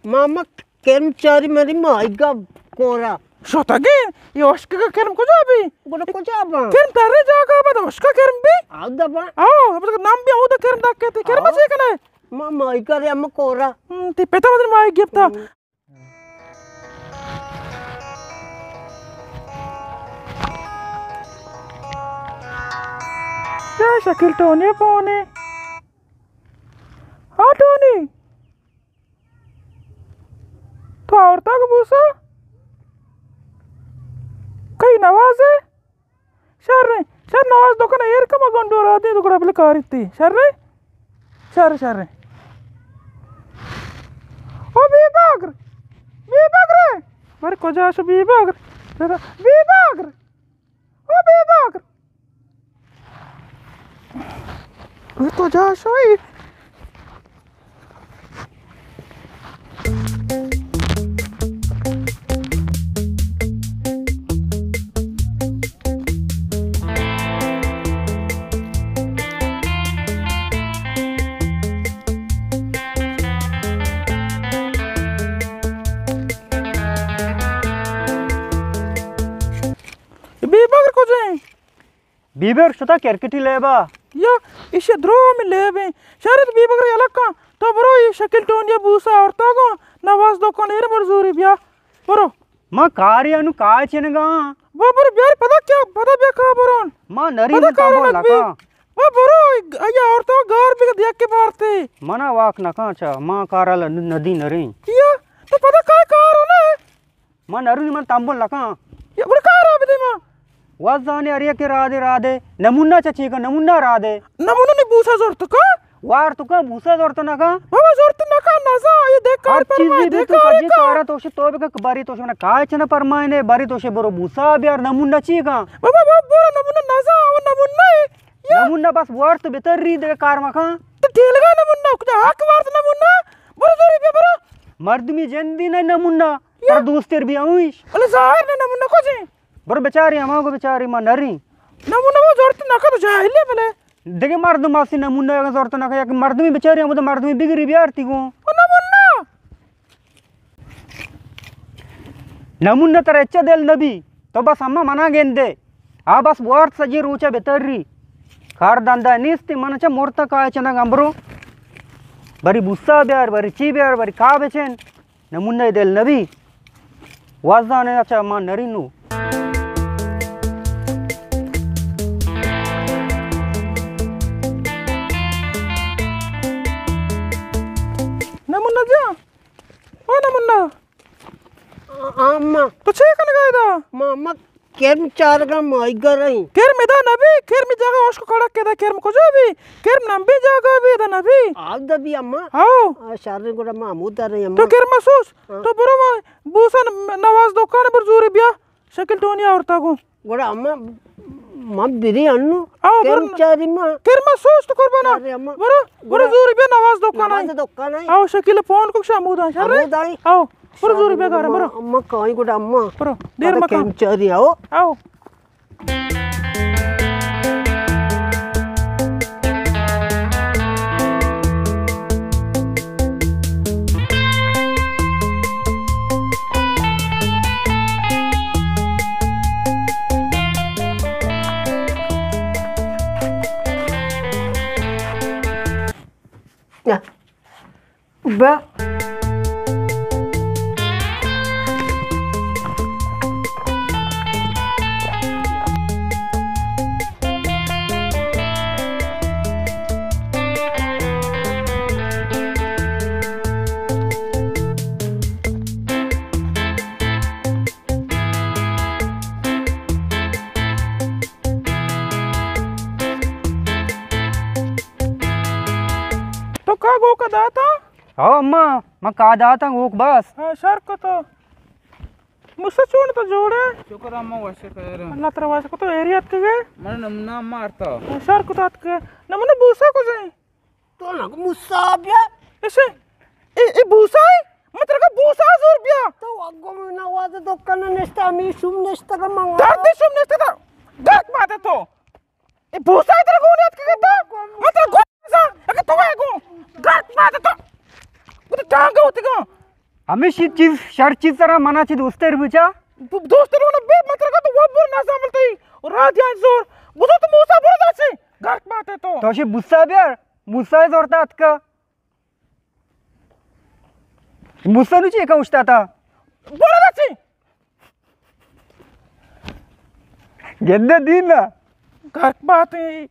ماما کرم چاری مری ماہیگا کورا۔ شتگیں، اے ہشکگا کرم کجا بی؟ گڑا کجا باں؟ کرم ترے جاگہ بد ہشکا کرم بی؟ آو دبا۔ آو، نام بی آو دا کرم دکتے۔ کرم آو۔ چی کنے؟ ما ماہیگا رے ہم کورا۔ ہم، تی پتا مدر ماہی گپتا۔ ہم۔ کیا شکیل ٹونی پونے؟ ہاں ٹونی۔ تو آورتگ بوسا؟ کئی نواز ئے؟ شر ایں، شر نواز دکان ایر کما گنڈو را دے تو گڑا بلے کاریتی۔ شر ایں؟ شر، شر ایں۔ او بی بگر، بی بگر۔ بر کجا شو بی بگر؟ بی بگر۔ او بے باگر۔ اے کجا شوئی؟ بی بگر کجا ایں؟ بی بگر شتا کرکٹی لیبا۔ یا، ایشی درو ہمیں لیب ایں۔ شرط بی بگر یلہ کن۔ تو برو اے شکیل ٹونی بوسا آورتا گو۔ نواز دکان ایر بر زوری بیا۔ برو۔ ما کاری انو کائے چنگا۔ با برو بیار پدا کیا، پدا بیا کا برون۔ ما نری پدا کارو نہ بی۔ لکا۔ با برو، ایا آورتا گار بی دیا کے بارتے۔ منا واک نکا چا، ما کارا ندی نریں۔ یا، تو پدا کائے کارو نہ؟ من نرونی من تمبل نکاں۔ یا گڑا کارا بدے ما۔ وزانے ہر یکے رادے رادے۔ نمونہ چہ چی کن؟ نمونہ رادے۔ نمونہ نی بوسا زرت کن؟ وارت کن بوسا زرت نکاں۔ بابا زرت نکاں نزا، اے دے کار ہر چیزی پرمائے، بی دے تو کار سجی کار۔ کارا تو شی تو بکن باری تو شی من کائے چنہ پرمائنے، باری تو شی برو بوسا بیار نمونہ چی کن؟ بابا، بابا، برو نمونہ نزا، او نمونہ اے۔ یا۔ نمونہ بس وارت بتر ری دے کار مکاں۔ تو ٹیلگا نمونہ، کجا حق وارت نمونہ؟ برو زوری بیا برو۔ مردمی جندی نہ نمونہ۔ یا۔ ترا دوستر بیا ہوئیش۔ بلے ظاہر نہ نمونہ کجے؟ برو بچاری ہما گو بچاری ما نری۔ نمونہ وہ زورت نہ کت جاہلے بلے۔ دگہ مردم آسی نمونہ اگاں زورت نہ کت، یک مردمی بچاری ہم تو مردمی بگری بیارتی گو۔ او نمونہ۔ نمونہ ترا اچ دل نبی، تو بس ہما منا گندے۔ آ بس بوارت سجی روچا بتری۔ کار دندا نیستی، من چہ مرتا کائے چنگ امبرو۔ بری بوسا بیار، بری چی بیار، بری کا بچن۔ نمونہ دل نبی۔ وازانے اچھا ما نرینو۔ نمونہ جان۔ او نمونہ۔ آ، آ، ما۔ تو چے کنگا ادا؟ ما، ما کرم چارگا ماہیگر ایں۔ کرم ادا نبی، کرم جاگہ اشک کڑک ادا، کرم کجا بی؟ کرم نمبی جاگہ بی ادا نبی۔ آ، دا بی اما۔ ہاؤ۔ آ، شر گڑا ما ہمودا رہی اما۔ تو کرم سوچ، ہاں۔ تو برو ما بوسا ن-، نواز دکان پر زوری بیا۔ شکل ٹونی آورتا گو۔ گڑا اما، من بری انو۔ آؤ، کرم برو۔ چاری ما۔ کرم سوچ تو قربانا۔ ارے اما۔ برو، برو گڑا زوری بیا نواز دکان آئی۔ نواز دکان آئی۔ آؤ، شکل فون کو شامودا، شر؟ ہمودا آئی۔ آؤ، برو زوری بیا گارا، برو۔ اما کائی گڑا اما۔ برو، دیر مکن۔ کرم چاری آؤ۔ آؤ۔ با۔ تو کا گوکا داتا؟ ہو اما، من کا داتا گوک بس۔ ہاں، شر کتو۔ موسی چون تو جوڑے؟ شکر اما وش خیر۔ اللہ ترا وش کتو، ایری اتکگے؟ من نمونہ اما ارتا۔ ہاں، شر کتو اتکگے۔ نمونہ بوسا کجائیں؟ تو نگو موسی بیا۔ اسے، اے، اے بوسا ہے؟ من ترا گو بوسا زور بیا۔ تو اگو من آواز دکان نشتا، ہمیں شوم نشتا کہ من درد شوم نشتا تھا۔ درد ماتے تو۔ اے بوسا ترا گون یاد کہ تو؟ من ترا گون سا، اگہ تو ہے گون۔ درد ماتے تو۔ ٹانگا ہوتگا۔ ہمیشی چیز، شر چیز سرا منا چی دوستر بچا۔ دوستر ہونا بے مطلب تو وہ بول نہ سامل تئی۔ اور راہ دیان زور۔ بودو تو موسیٰ بولو داچے۔ گرک بات ہے تو۔ تو شی بوسا بیار۔ موسیٰ زورتا اتکا۔ موسیٰ نو چی کا اشتاتا؟ بولو داچے۔ گندے دین نا۔ گرک بات ہے۔